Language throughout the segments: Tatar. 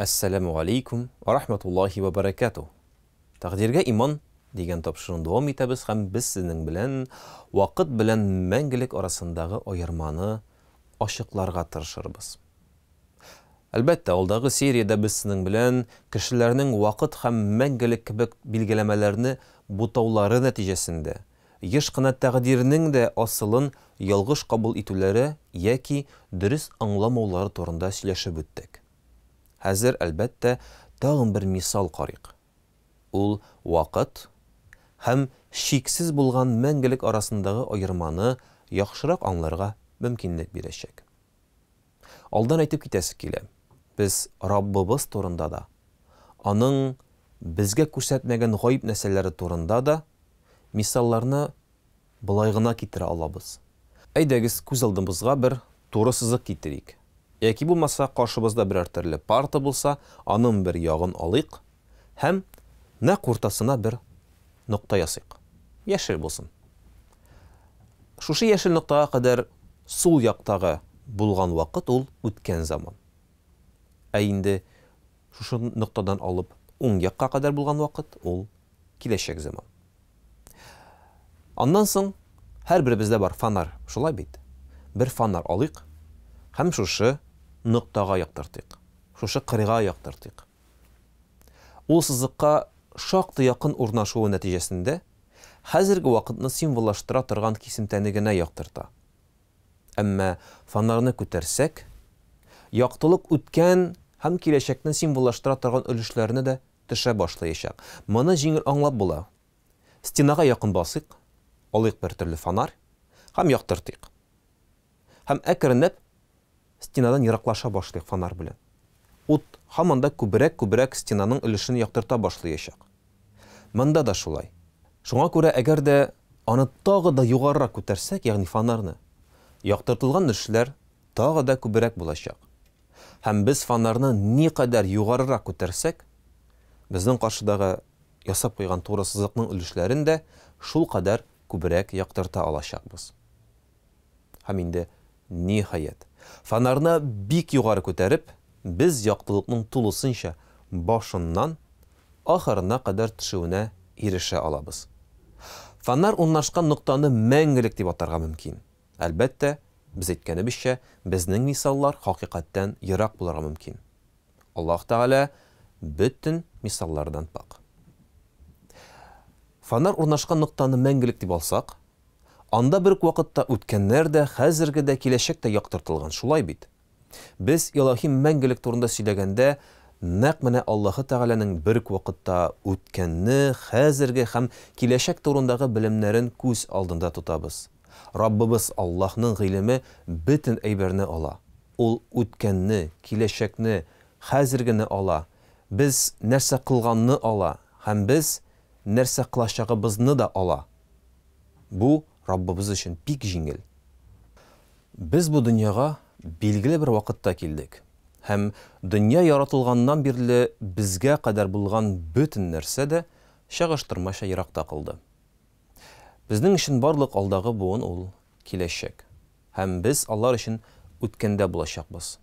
Әссәламү галәйкүм вә рахматуллаһи вә бәрәкәтүһ. Тәкъдиргә иман дигән тапшыруны дәвам итәбез һәм без сезнең белән вакыт белән мәңгелек арасындагы аерманы ачыкларга тырышырбыз. Әлбәттә, алдагы сериядә без сезнең белән кешеләрнең вакыт һәм мәңгелек кебек билгеләмәләрне бутаулары нәтиҗәсендә, еш кына тәкъдирнең дә асылын ялгыш кабул итүләре яки дөрес аңламаулары турында сөйләшеп үттек. Хәзер, әлбәттә, тагын бер мисал карыйк. Ул вакыт һәм чиксез булган мәңгелек арасындагы аерманы яхшырак аңларга мөмкинлек бирәчәк. Алдан әйтеп китәсе килә, без Раббыбыз турында да, аның безгә күрсәтмәгән гаип нәрсәләре турында да мисалларны болай гына китерә алабыз. Әйдәгез, күз алдыбызга бер туры сызык китерик. Яки булмаса, каршыбызда берәр төрле парта булса, аның бер ягын алыйк һәм нәкъ уртасына бер нокта ясыйк. Яшел булсын. Шушы яшел ноктага кадәр сул яктагы булган вакыт ул үткән заман. Ә инде шушы ноктадан алып уң якка кадәр булган вакыт ул киләчәк заман. Аннан соң һәрберебездә бар фонарь, шулай бит? Бер фонарь алыйк һәм шушы ноктага яктыртыйк. Шушы кырыйга яктыртыйк. Ул сызыкка шактый якын урнашуы нәтиҗәсендә хәзерге вакытны символлаштыра торган кисемтәне генә яктырта. Әмма фонарьны күтәрсәк, яктылык үткән һәм киләчәкне символлаштыра торган өлешләрне дә төшә башлаячак. Моны җиңел аңлап була. Стенага якын басыйк, алыйк бер төрле фонарь һәм яктыртыйк. Һәм әкренләп стенадан ераклаша башлыйк фонарь белән. Ут һаман да күбрәк-күбрәк стенаның өлешен яктырта башлаячак. Монда да шулай. Шуңа күрә әгәр дә аны тагы да югарырак күтәрсәк, ягъни фонарьны, яктыртылган өлешләр тагы да күбрәк булачак. Һәм без фонарьны никадәр югарырак күтәрсәк, безнең каршыдагы ясап куйган туры сызыкның өлешләрен дә шулкадәр күбрәк яктырта алачакбыз. Һәм инде, ниһаять, фонарьны бик югары күтәреп, без яктылыкның тулысынча башыннан ахырына кадәр төшүенә ирешә алабыз. Фонарь урнашкан ноктаны мәңгелек дип атарга мөмкин. Әлбәттә, без әйткәнебезчә, безнең мисаллар хакыйкатьтән ерак булырга мөмкин. Аллаһ Тәгалә бөтен мисаллардан пакь. Фонарь урнашкан ноктаны мәңгелек дип алсак, анда бер үк вакытта үткәннәр дә, хәзерге дә, киләчәк тә яктыртылган, шулай бит? Без илаһи мәңгелек турында сөйләгәндә, нәкъ менә Аллаһы Тәгаләнең бер үк вакытта үткәнне, хәзерге һәм киләчәк турындагы белемнәрен күз алдында тотабыз. Раббыбыз Аллаһның гыйлеме бөтен әйберне ала. Ул үткәнне, киләчәкне, хәзергене ала, без нәрсә кылганны ала һәм без нәрсә кылачагыбызны да ала. Бу Раббыбыз өчен бик җиңел. Без бу дөньяга билгеле бер вакытта килдек һәм дөнья яратылганнан бирле безгә кадәр булган бөтен нәрсә дә чагыштырмача еракта калды. Безнең өчен барлык алдагы буын ул киләчәк. Һәм без алар өчен үткәндә булачакбыз.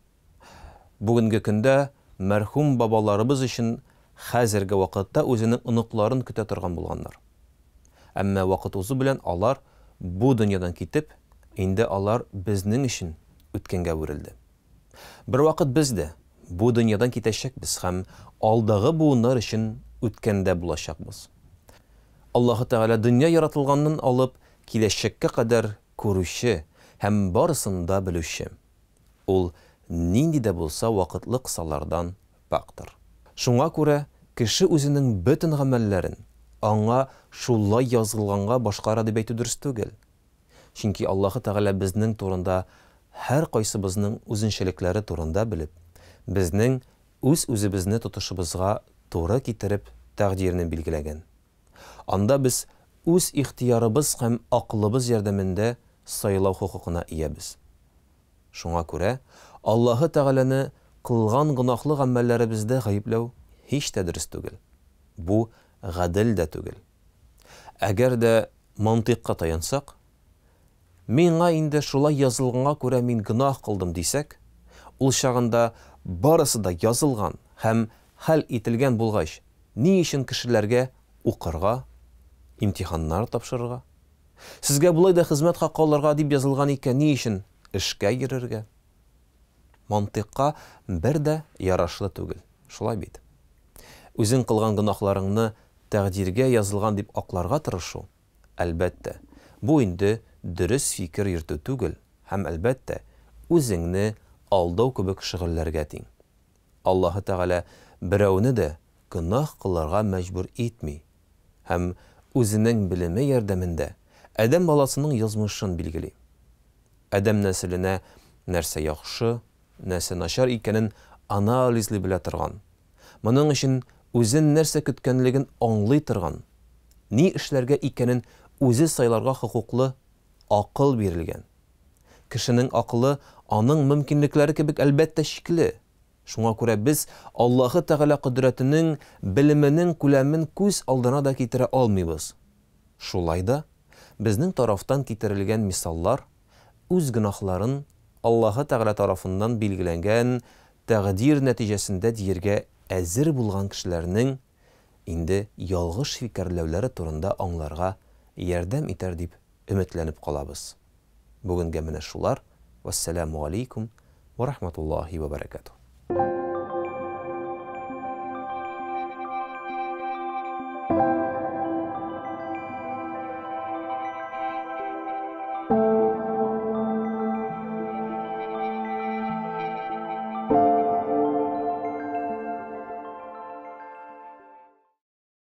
Бүгенге көндә мәрхүм бабаларыбыз өчен хәзерге вакытта үзенең оныкларын көтә торган булганнар. Әмма вакыт узу белән алар бу дөньядан китеп, инде алар безнең өчен үткәнгә әверелде. Бервакыт без дә бу дөньядан китәчәкбез һәм алдагы буыннар өчен үткәндә булачакбыз. Аллаһы Тәгалә дөнья яратылганнан алып киләчәккә кадәр күрүче һәм барысын да белүче. Ул нинди дә булса вакытлы кысалардан пакьтыр. Шуңа күрә кеше үзенең бөтен гамәлләрен аңа шулай язылганга башкара дип әйтү дөрес түгел. Чөнки Аллаһы Тәгалә безнең турында һәркайсыбызның үзенчәлекләре турында белеп, безнең үз-үзебезне тотышыбызга туры китереп тәкъдирне билгеләгән. Анда без үз ихтыярыбыз һәм акылыбыз ярдәмендә сайлау хокукына иябез. Шуңа күрә Аллаһы Тәгаләне кылган гөнаһлы гамәлләребездә гаепләү һич тә дөрес түгел. Бу гадел дә түгел. Әгәр дә мантыйкка таянсак, миңа инде шулай язылганга күрә мин гөнаһ кылдым дисәк, ул чагында барысы да язылган һәм хәл ителгән булгач, ни өчен кешеләргә укырга, имтиханнар тапшырырга? Сезгә болай да хезмәт хакы алырга дип язылган икән, ни өчен эшкә йөрергә? Мантыйкка бер дә ярашлы түгел, шулай бит? Үзең кылган гөнаһларыңны тәкъдиргә язылган дип акларга тырышу, әлбәттә, бу инде дөрес фикер йөртү түгел һәм, әлбәттә, үзеңне алдау кебек шөгыльләргә тиң. Аллаһы Тәгалә берәүне дә гөнаһ кылырга мәҗбүр итми һәм Үзенең белеме ярдәмендә адәм баласының язмышын билгели. Адәм нәселенә нәрсә яхшы, нәрсә начар икәнен анализлый белә торган, моның өчен үзен нәрсә көткәнлеген аңлый торган, ни эшләргә икәнен үзе сайларга хокуклы акыл бирелгән. Кешенең акылы аның мөмкинлекләре кебек, әлбәттә, чикле. Шуңа күрә без Аллаһы Тәгалә кодрәтенең, белеменең күләмен күз алдына да китерә алмыйбыз. Шулай да, безнең тарафтан китерелгән мисаллар үз гөнаһларын Аллаһы Тәгалә тарафыннан билгеләнгән тәкъдир нәтиҗәсендә диергә әзер булган кешеләрнең инде ялгыш фикерләүләре турында аңларга ярдәм итәр дип өметләнеп калабыз. Бүгенгә менә шулар. Вәссәламү галәйкүм вә рахматуллаһи вә бәрәкәтүһ.